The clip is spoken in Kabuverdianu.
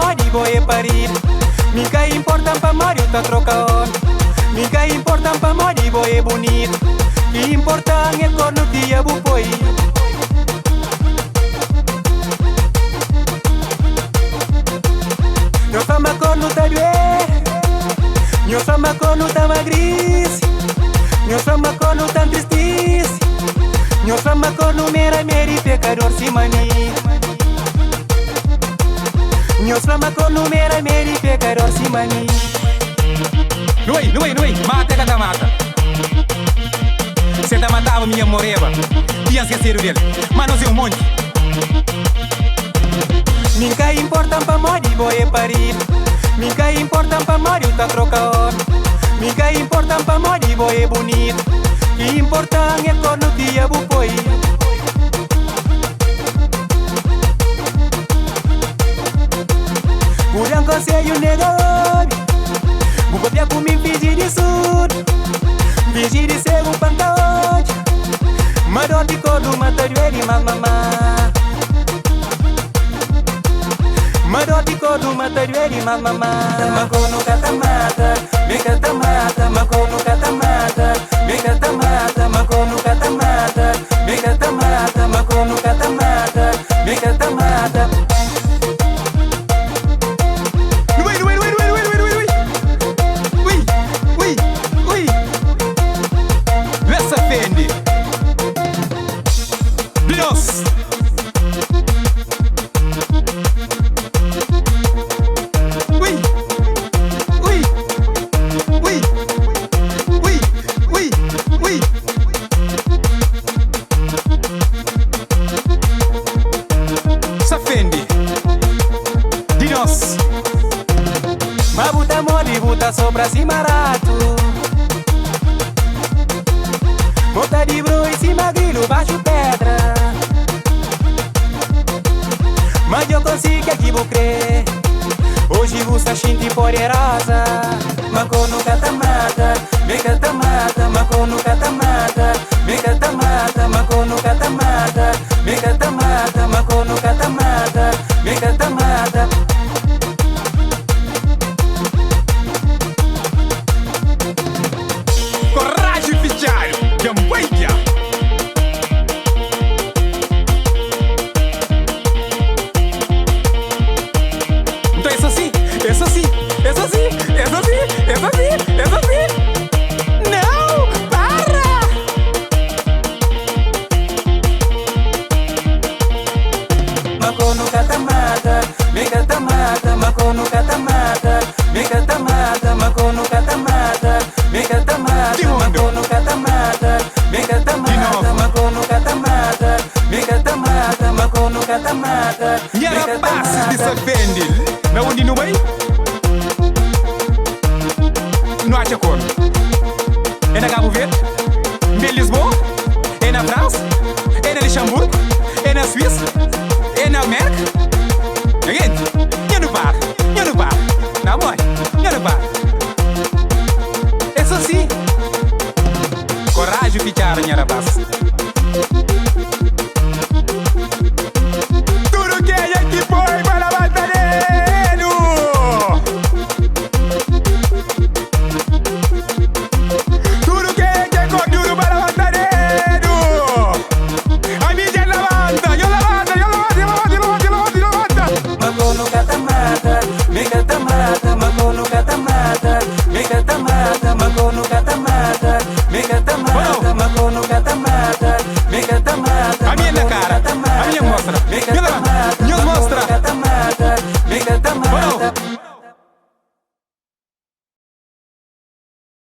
modi bo é paridu. Mi ka inporta pamodi u ta troka omi. Mi ka inporta pamodi bo é bunitu. Ki inporta é kornu ki dja bu poi. Nhos fla ma kornu ta duê. Nhos fla ma kornu ta magrisi. Nhos fla ma kornu ta ntristisi. Nhos fla ma kornu mera meri pekador sima mi. Nhos fla ma kornu mera meri pekador sima mi. Nu bai, nu bai, nu bai, mata ka ta mata. Se ta mataba mi nha moreba, tinha skesedu del. Ma nos é un monti. Mi N ka inporta pamodi bo é paridu. Mi N ka inporta pamodi u ta troka omi. Mi N ka inporta pamodi bo é bunitu. Ki inporta é kornu ki dja bu poi. Bu da-m konsedju nega obi. Bu papia ku mi N finji di surdu. N finji di segu pa N ka odja. Ma dor di kornu ma ta duê dimás mamá. Ma dor di kornu ma ta duê dimás mamá. Ma kornu ka ta mata, mi ka ta mata. Ma kornu ka ta mata, mi ka ta mata. Ma kornu ka ta mata, mi ka ta mata. Ma kornu ka ta mata, mi ka ta mata. Nu bai, nu bai, nu bai, nu bai, nu bai, nu bai, nu bai, nu bai. Ui, ui, ui. Lesa fendi. Di nos. Ui, ui, ui, ui, ui, ui. Safendi. Di nos. Ma bu ta morde, bu ta sopra sima ratu. Bo ta dibrui sima grilu baxu pedra. Ma djo konsigi kel ki bu kre. Oji bu sta xinti poderoza. Ma kornu ka ta mata, mi ka ta mata. Ma kornu ka ta mata, mi ka ta mata. Ma kornu ka ta mata, mi ka ta mata. Ma kornu ka ta mata, mi ka ta mata. Koraji fitxadu dja N bai dja. Nton es asi, es asi, es asi, es asi, es asi, es asi. Nau, para! Ma kornu ka ta mata, mi ka ta mata. Ma kornu ka ta mata, mi ka ta mata. Ma kornu ka ta mata, mi ka ta Di mata. Ma mundu. kornu ka ta mata, mi ka ta Di mata. novu. Ma kornu ka ta mata, mi ka ta mata. Ma kornu ka ta mata, Nha mi ka ta rapasis di mata. Safendi, na undi nu bai, nu atxa kornu. É na Kabu Verdi, N ben Lisboa, é na Fransa, é na Lixanburgu, é na Suísa, é na Mérka. Nha genti, nha nu para, nha nu para, na modi, nha nu para. É so si. Koraji fitxadu nha rapas.